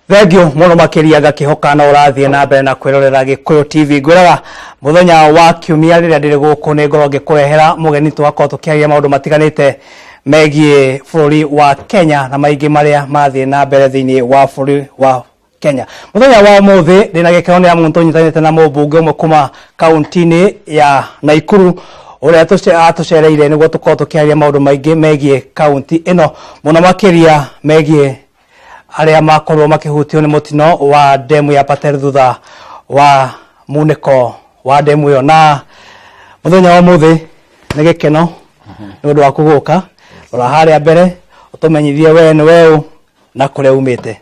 Thengio mũno makĩria. Ngakĩhoka no ũrathiĩ na mbere na kwĩrorera Gĩkũyũ TV. Ngwĩraga mũthenya wa kiumia rĩrĩa ndĩrĩ gũkũ nĩ ngorwo ngĩkũrehera mũgeni, tũgakorwo tũkĩaria maũndũ matiganĩte megiĩ bũrũri wa Kenya na maingĩ marĩa mathiĩ na mbere thĩinĩ wa bũrũri wa Kenya. Mũthenya wa ũmũthĩ ndĩna gĩkeno nĩ amu tũnyitanĩte na mũmbunge ũmwe kuma kaunti-inĩ ya Naikuru ũrĩa atũcereire nĩguo tũkorwo tũkĩaria maũndũ maingĩ megiĩ kaunti ĩno, mũno makĩria megiĩ arĩa makorwo makĩhutio nĩ mũtino wa ndemu ya Patel thutha wa munĩko wa ndemu ĩyo. Na mũthenya wa ũmũthĩ nĩ gĩkeno nĩ ũndũ waku gũka. Rora harĩa mbere ũtũmenyithie we nĩ weũ na kũrĩa umĩte.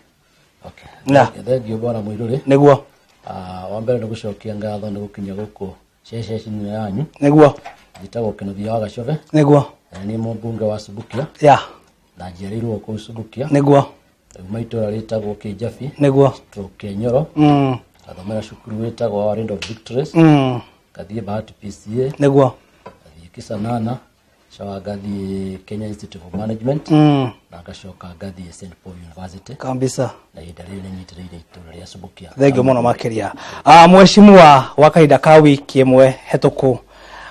Okay. Na. Thengio, bwana Mũirũrĩ. Nĩguo. Wa mbere nĩ gũcokia ngatho nĩ gũkinya gũkũ ceceni yanyu. Njĩtagwo Kĩnuthia wa Gacove. Na niĩ mũmbunge wa Subukia. Na njiarĩirwo kũu Subukia. Uma itũra rĩtagwo Kĩnjabi. Stroke Kenyoro. Ngathomera cukuru wĩtagwo Our Lady of Victories. Ngathiĩ Bahati PCA. Ngathiĩ Kisanana. Coka ngathiĩ Kenya Institute of Management. Na ngacoka ngathiĩ St Paul University. Na ihinda rĩrĩ nĩ nyitĩrĩire itũra rĩa Subukia. Thengio mũno makĩria. Mheshimiwa, gwa kahinda ka wiki ĩmwe hetũku,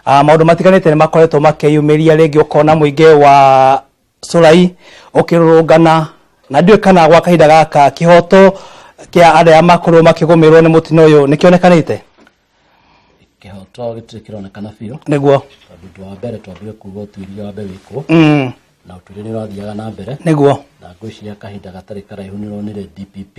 maũndũ matiganĩte nĩ makoretwo makĩyumĩria. Rĩngĩ ũkona mũingĩ wa Solai ũkĩrũrũngana, na ndiũĩ kana gwa kahinda gaka kĩhoto kĩa arĩa makorwo makĩgũmĩrwo nĩ mũtino ũyũ nĩ kĩonekanĩte? Kĩhoto gĩtirĩ kĩronekana biũ. Tondũ ũndũ wa mbere, twambire kuga ũtuĩria wambe wĩkwo. Na ũtuĩria nĩ ũrathiaga na mbere. Na ngwĩciria kahinda gatarĩ karaihu nĩ ũronire DPP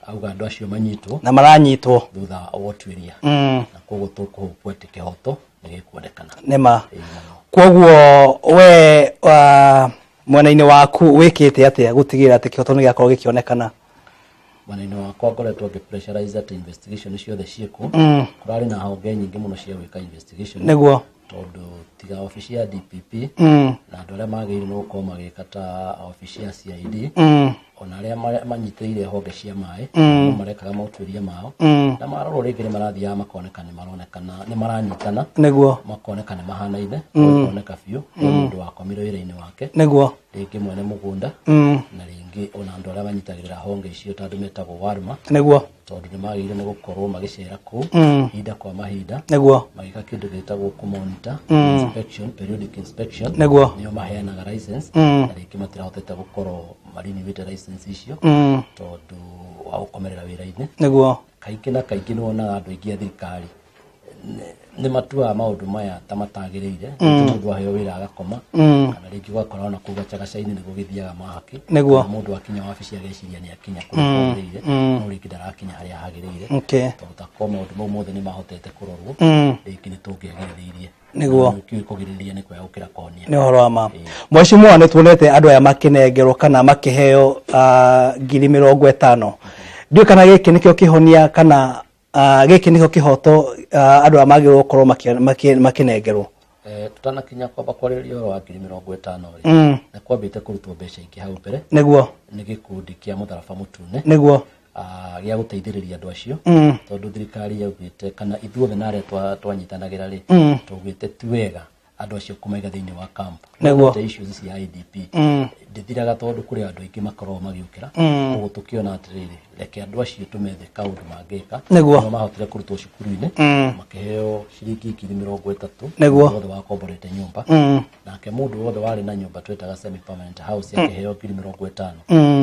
auga andũ acio manyitwo. Na maranyitwo. Thutha wa ũtuĩria. Na koguo tũkũhũpwo atĩ kĩhoto nĩ gĩkuonekana. Nĩma. Ĩĩ mũno. Koguo we mwena-inĩ waku wĩkĩte atĩa gũtigĩrĩra atĩ kĩhoto nĩ gĩakorwo gĩkĩonekana? Mwena-inĩ wakwa ngoretwo ngĩ pressurize atĩ investigation ciothe ciĩkwo. Kũrarĩ na honge nyingĩ mũno cia gwĩka investigation. Tondũ tiga obici ya DPP na andũ arĩa magĩrĩirwo nĩ gũkorwo magĩka ta obici ya CID, ona arĩa manyitĩrĩire honge cia maĩ no marekaga mautuĩria mao. Na marorwo rĩngĩ nĩ marathiaga makoneka nĩ maronekana nĩ maranyitana. Makoneka nĩ mahanaine. Makoneka biũ he mũndũ wakomire wĩra-inĩ wake. Rĩngĩ mwene mũgũnda. Na rĩngĩ ona andũ arĩa manyitagĩrĩra honge icio ta andũ metagwo warma. Tondũ nĩ magĩrĩirwo nĩ gũkorwo magĩcera kũu ihinda kwa mahinda. Magĩka kĩndũ gĩtagwo kũmonitor, inspection, periodic inspection. Nĩo maheanaga license. Na rĩngĩ matirahotete gũkorwo marinewĩte license icio tondũ wa gũkomerera wĩra-inĩ. Kaingĩ na kaingĩ nĩ wonaga andũ aingĩ a thirikari nĩ matuaga maũndũ maya ta matagĩrĩire. Rĩngĩ mũndũ aheo wĩra agakoma, kana rĩngĩ ũgakora ona kũu gacagaca-inĩ nĩ gũgĩthiaga mahaki. Kana mũndũ akinya wabici ageciria nĩ akinya kũrĩa kwagĩrĩire, no rĩngĩ ndarakinya harĩa hagĩrĩire. Tondũ ta korwo maũndũ mau mothe nĩ mahotete kũrorwo, rĩngĩ nĩ tũngĩagirĩrĩirie. Kĩũĩ kũgirĩrĩria nĩ kwega gũkĩra kũhonia. Nĩ ũhoro wa ma, mheshimiwa. Nĩ tuonete andũ aya makĩnengerwo kana makĩheo 50,000. Ndiũĩ kana gĩkĩ nĩkĩo kĩhonia kana gĩkĩ nĩkĩo kĩhoto andũ aya magĩrĩirwo gũkorwo makĩnengerwo. Tutanakinya kwamba kwarĩrĩria ũhoro wa 50,000 rĩ, nĩ kwambĩte kũrutwo mbeca ingĩ hau mbere nĩ gĩkundi kĩa Mũtharaba Mũtune gĩa gũteithĩrĩria andũ acio, tondũ thirikari yaugĩte kana ithuothe na arĩa twanyitanagĩra rĩ, twaugĩte ti wega andũ acio kũmaiga thĩinĩ wa camp. Te issues cia IDP ndĩthiraga tondũ kũrĩ andũ aingĩ makoragwo magĩũkĩra. Koguo tũkĩona atĩrĩrĩ, reke andũ acio tũmethe kaũndũ mangĩka. Nĩo mahotire kũrutwo cukuru-inĩ, makĩheo ciringi 30,000 mũndũ wothe wakomborete nyũmba. Nake mũndũ wothe warĩ na nyũmba twetaga semi permanent house akĩheo 50,000,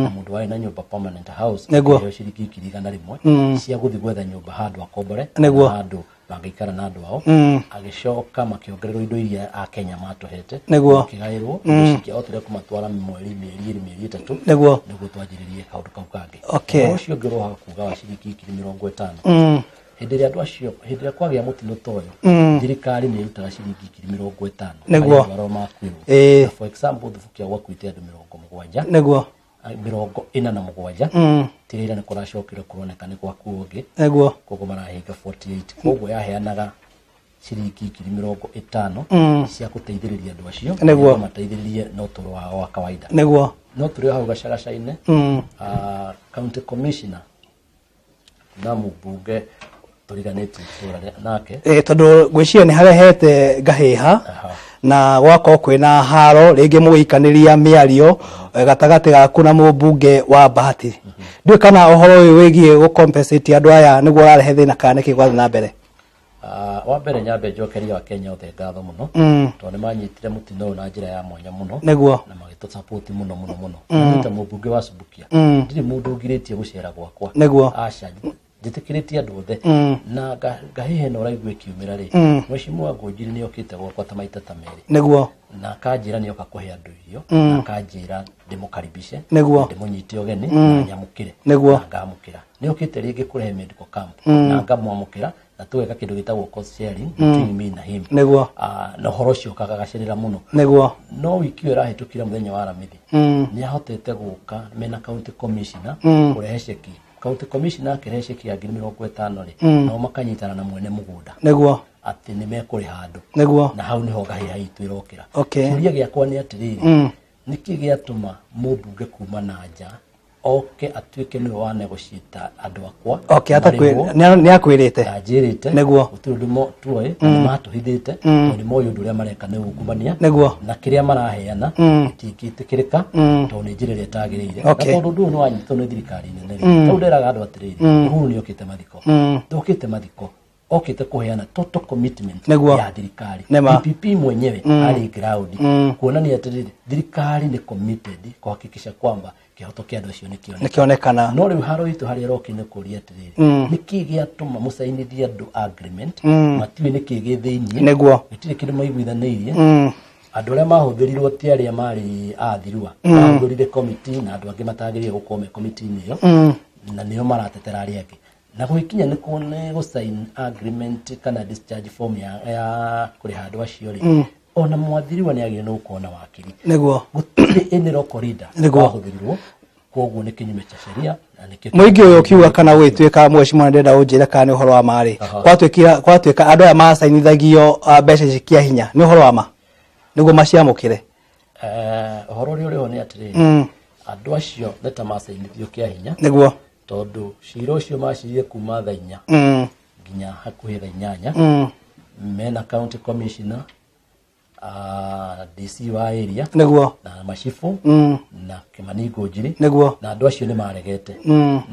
na mũndũ warĩ na nyũmba permanent house akĩheo ciringi 100,000 cia gũthiĩ gwetha nyũmba handũ akombore, kana handũ mangĩikara na andũ ao. Agĩcoka makĩongererwo indo iria Akenya matũhete. Makĩgaĩrwo indo cingĩahotire kũmatwara mweri, mĩeri 2, mĩeri 3, nĩguo twanjĩrĩrie kaũndũ kau kangĩ. Ũhoro ũcio ũngĩ ũrohaga kuga wa ciringi 50,000, hĩndĩ ĩrĩa andũ acio, hĩndĩ ĩrĩa kwagĩa mũtino ta ũyũ, thirikari nĩ ĩrutaga ciringi 50,000 harĩ andũ arĩa makuĩrwo. Na for example, Thubukia gwakuĩte andũ 70, 47. Tirĩra nĩ kũracokire kũroneka nĩ gwakuo ũngĩ. Koguo marahinga 48. Koguo yaheanaga ciringi 50,000 cia gũteithĩrĩria andũ acio, mateithĩrĩrie na ũtũũro wao wa kawaida. No tũrĩ o hau gacagaca-inĩ, county commissioner na mũmbunge tũriganĩtie itũra nake. Tondũ ngwĩciria nĩ harehete ngahĩha. Na gwakorwo kwĩna haro rĩngĩ mũgĩikanĩria mĩario gatagatĩ gaku na mũmbunge wa Bahati. Ndiũĩ kana ũhoro ũyũ wĩgiĩ gũ compensate andũ aya nĩguo ũrarehe thĩna kana nĩkĩ gwathiĩ na mbere. Wa mbere nyambe njokerie Akenya othe ngatho mũno tondũ nĩ manyitire mũtino ũyũ na njĩra ya mwanya mũno na magĩtũ support mũno mũno mũno. Niĩ ta mũmbunge wa Subukia ndirĩ mũndũ ũngirĩtie gũcera gwakwa. Aca, njĩtĩkĩrĩtie andũ othe na ngahĩha ĩno ũraigua ĩkiumĩra rĩ, Mheshimiwa Ngũnjiri nĩ okĩte gwakwa ta maita ta merĩ na akanjĩra nĩ oka kũhe andũ irio na akanjĩra ndĩmũkaribishe, ndĩmũnyite ũgeni na nyamũkĩre na ngamũkĩra. Nĩ okĩte rĩngĩ kũrehe medical camp na ngamwamũkĩra na tũgeka kĩndũ gĩtagwo cost sharing between me na him. Na ũhoro ũcio ũkagacĩrĩra mũno. No wiki ĩyo ĩrahĩtũkire mũthenya wa Aramithi nĩ ahotete gũka mena county commissioner kũrehe ceki. County commissioner akĩrehe ceki ya 50,000 rĩ, nao makanyitana na mwene mũgũnda atĩ nĩ mekũrĩha andũ. Na hau nĩho ngahĩha itũ ĩrokĩra. Kĩũria gĩakwa nĩ atĩrĩrĩ, nĩkĩ gĩatũma mũmbunge kuma na nja oke atuĩke nĩwe wa negotiate andũ akwa? Okay, nĩ akwĩrĩte? Ndanjĩrĩte. Gũtirĩ ũndũ tuoĩ, na nĩ matũhithĩte tondũ nĩ moĩ ũndũ ũrĩa mareka nĩ ungumania na kĩrĩa maraheana gĩtingĩtĩkĩrĩka tondũ nĩ njĩra ĩrĩa ĩtagĩrĩire. Na tondũ ũndũ ũyũ nĩ wanyitwo nĩ thirikari nene rĩ, tondũ nderaga andũ atĩrĩrĩ, Uhuru nĩ okĩte mathiko, ndokĩte mathiko, okĩte kũheana total commitment ya thirikari. DPP mwenyewe arĩ ground kuonania atĩrĩrĩ, thirikari nĩ committed kuhakikisha kwamba kĩhoto kĩa andũ acio nĩ kĩonekana. No rĩu haro itũ harĩa ĩrokĩ nĩ kũria atĩrĩrĩ, nĩkĩ gĩatũma mũcainithie andũ agreement matiũĩ nĩkĩ gĩ thĩiniĩ? Gũtirĩ kĩndũ maiguithanĩirie. Andũ arĩa mahũthĩrirwo ti arĩa marĩ athirua, mahũthĩrire committee na andũ angĩ matagĩrĩire gũkorwo me committee-inĩ ĩyo, na nĩo maratetera arĩa angĩ. Na gũgĩkinya nĩ nĩ gũ sign agreement kana discharge form ya kũrĩha andũ acio rĩ, ona mwathiriwa nĩ agĩrĩire nĩ gũkorwo na wakiri. Gũtirĩ any local leader wahũthĩrirwo, koguo nĩ kinyume cha sheria na nĩkĩo Mũingĩ ũyũ ũkiuga kana gũgĩtuĩka, mheshimiwa, ndĩrenda ũnjĩre kana nĩ ũhoro wa ma rĩ, gwatuĩka andũ aya macainithagio mbeca ici kĩa hinya, nĩ ũhoro wa ma nĩguo maciamũkĩre? Ũhoro ũrĩa ũrĩho nĩ atĩrĩrĩ, andũ acio nĩ ta macainithio kĩa hinya tondũ cira ũcio macirire kuma thaa 4 nginya hakuhĩ thaa 8 mena county commissioner, DC wa area na macibu na Kimani Ngũnjiri na andũ acio nĩ maregete.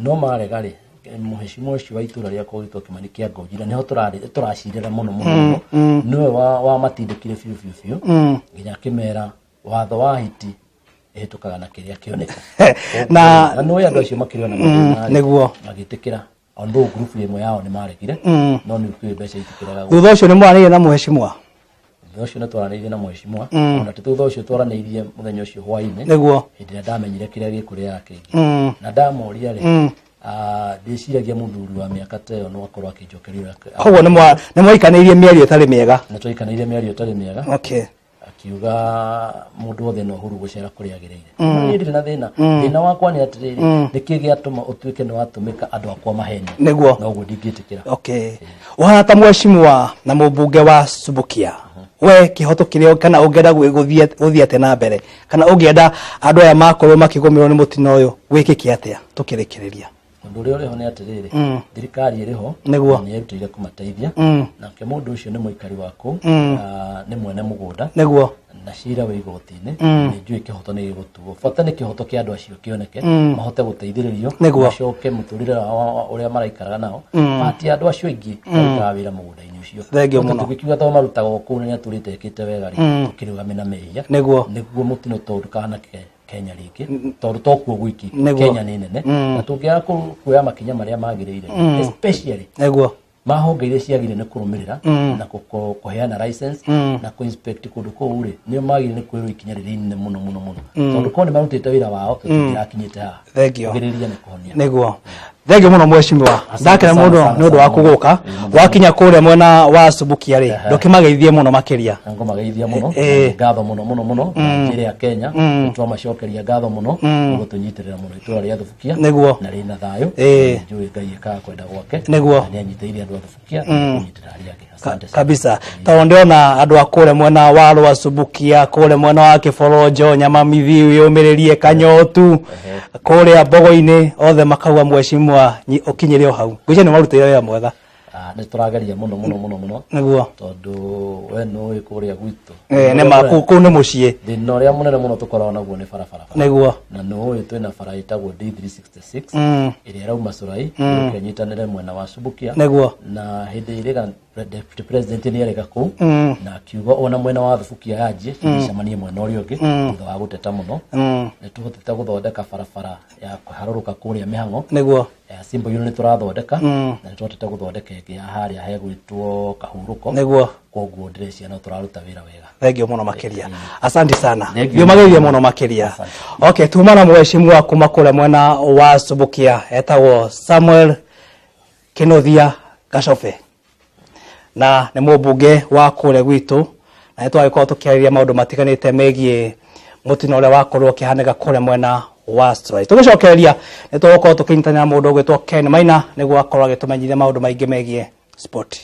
No marega rĩ, mũheshimiwa ũcio wa itũra rĩakwa ũgĩtwo Kimani kĩa Ngũnjiri, nĩho tũracirĩra mũno mũno mũno, nĩwe wamatindĩkire biũ biũ biũ nginya akĩmera watho wa hiti ĩhĩtũkaga na kĩrĩa kĩoneka. Na nĩũĩ andũ acio makĩrĩ ona mathĩna rĩ, magĩtĩkĩra, although group ĩmwe yao nĩ maregire, no nĩ ũkĩũĩ mbeca itikĩrega. Thutha ũcio nĩ mwaranĩirie na mheshimiwa? Thutha ũcio nĩ twaranĩirie na mheshimiwa, ona ti thutha ũcio, twaranĩirie mũthenya ũcio hwainĩ hĩndĩ ĩrĩa ndamenyire kĩrĩa gĩkũrĩaga kĩngĩ na ndamoria rĩ, ndĩciragia mũthuri wa mĩaka ta ĩyo no akorwo akĩnjokeria ũrĩa Koguo nĩ mwaikanĩirie mĩario ĩtarĩ mĩega? Nĩ twaikanĩirie mĩario ĩtarĩ mĩega. Akiuga mũndũ wothe no ũhuru gũcera kũrĩa agĩrĩire. No niĩ ndirĩ na thĩna. Thĩna wakwa nĩ atĩrĩrĩ, nĩkĩ gĩatũma ũtuĩke nĩ watũmĩka andũ akwa maheni? Noguo ndingĩtĩkĩra. Okay, ũhana ta mheshimiwa na mũmbunge wa Subukia, we kĩhoto kĩrĩa kana ũngĩenda gũthiĩ atĩa na mbere, kana ũngĩenda andũ aya makorwo makĩgũmĩrwo nĩ mũtino ũyũ wĩkĩke atĩa tũkĩrĩkĩrĩria? Ũndũ ũrĩa ũrĩho nĩ atĩrĩrĩ, thirikari ĩrĩho na nĩ yerutĩire kũmateithia. Nake mũndũ ũcio nĩ mũikari wa kũu, nĩ mwene mũgũnda na cira wĩ igoti-inĩ. Nĩ njũĩ kĩhoto nĩ gĩgũtuo. Bata nĩ kĩhoto kĩa andũ acio kĩoneke, mahote gũteithĩrĩrio, macoke mũtũrĩre wao ũrĩa maraikaraga nao. But andũ acio aingĩ marutaga wĩra mũgũnda-inĩ ũcio. Thengiũ mũno. Tũgĩkiuga to marutaga o kũu na nĩ atũrĩte ekĩte wega rĩ, tũkĩrũgame na mehia nĩguo mũtino to ndũkanake Kenya rĩngĩ, tondũ to kuo gwiki. Kenya nĩ nene na tũngĩaga kuoya makinya marĩa magĩrĩire, especially mahonge iria ciagĩrĩire nĩ kũrũmĩrĩra na kũheana license na kũ-inspect kũndũ kũu rĩ, nĩo magĩrĩire nĩ kuoerwo ikinya rĩrĩa inene mũno mũno mũno, tondũ korwo nĩ marutĩte wĩra wao tũtingĩrakinyĩte haha. Thengiũ. Kũgirĩrĩria nĩ kũhonia. Nĩguo, thengiũ mũno mheshimiwa. Ndakena sana, mũno sana, nĩ ũndũ sana wa kũgũka. Wakinya kũrĩa mwena wa Subukia rĩ, ndũkĩmageithie mũno makĩria. Ngũmageithia mũno. Ngatho mũno mũno mũno na njĩra ya Kenya nĩ twamacokeria ngatho mũno nĩ gũtũnyitĩrĩra mũno itũra rĩa Thubukia na rĩna thayũ. Njũĩ Ngai ĩkaga kwenda gwake na nĩ anyitĩrĩire andũ a Thubukia na kũnyitĩrĩra arĩa angĩ. Asante sana. Kabisa, tondũ ndĩrona andũ a kũrĩa mwena wa rwa Subukia, kũrĩa mwena wa Kĩboronjo, Nyamamithi, wĩyũmĩrĩrie, Kanyotu, kũrĩa Mbogo-inĩ, othe makauga mheshimiwa ũkinyĩre o hau. Ngwĩciria nĩ marutĩire wĩra mwega. Ah, nĩ tũrageria mũno mũno mũno mũno Nĩguo. Tondũ we nĩũĩ kũrĩa gwitũ. Eh, nĩ ma kũu kũu nĩ mũciĩ. Thĩna ũrĩa mũnene mũno tũkoragwo naguo nĩ barabara. Nĩguo. Na nĩũĩ twĩna bara ĩtagwo D366 ĩrĩa ĩrauma Curai ĩũke ĩnyitanĩre mwena wa Subukia. Nĩguo. Na hĩndĩ ĩrĩga deputy president nĩ erĩga kũu na akiuga ona mwena wa Thubukia yanjie cicemanie mwena ũrĩa ũngĩ thutha wa gũteta mũno. Nĩ tũhotete gũthondeka barabara ya kũharũrũka kũrĩa mĩhang'o Nĩguo. Ya Simba yũ nĩ tũrathondeka na nĩ tũhotete gũthondeka ĩngĩ ya harĩa hegwĩtwo Kahurũko. Nĩguo. Koguo ndĩreciria no tũraruta wĩra wega. Thengio mũno makĩria, asante sana. Thank you. Ndiũmagĩrĩrie mũno makĩria. Okay, tuma na mheshimiwa kuma kũrĩa mwena wa Subukia etagwo Samuel Kĩnuthia Gacobe na nĩ mũmbunge wa kũrĩa gwitũ, na nĩ twagĩkorwo tũkĩarĩria maũndũ matiganĩte megiĩ mũtino ũrĩa wakorwo ũkĩhanĩka kũrĩa mwena wa Strai. Tũgĩcokereria nĩ tũgũkorwo tũkĩnyitanĩra na mũndũ ũgwĩtwo Ken Maina nĩguo akorwo agĩtũmenyithia maũndũ maingĩ megiĩ sport.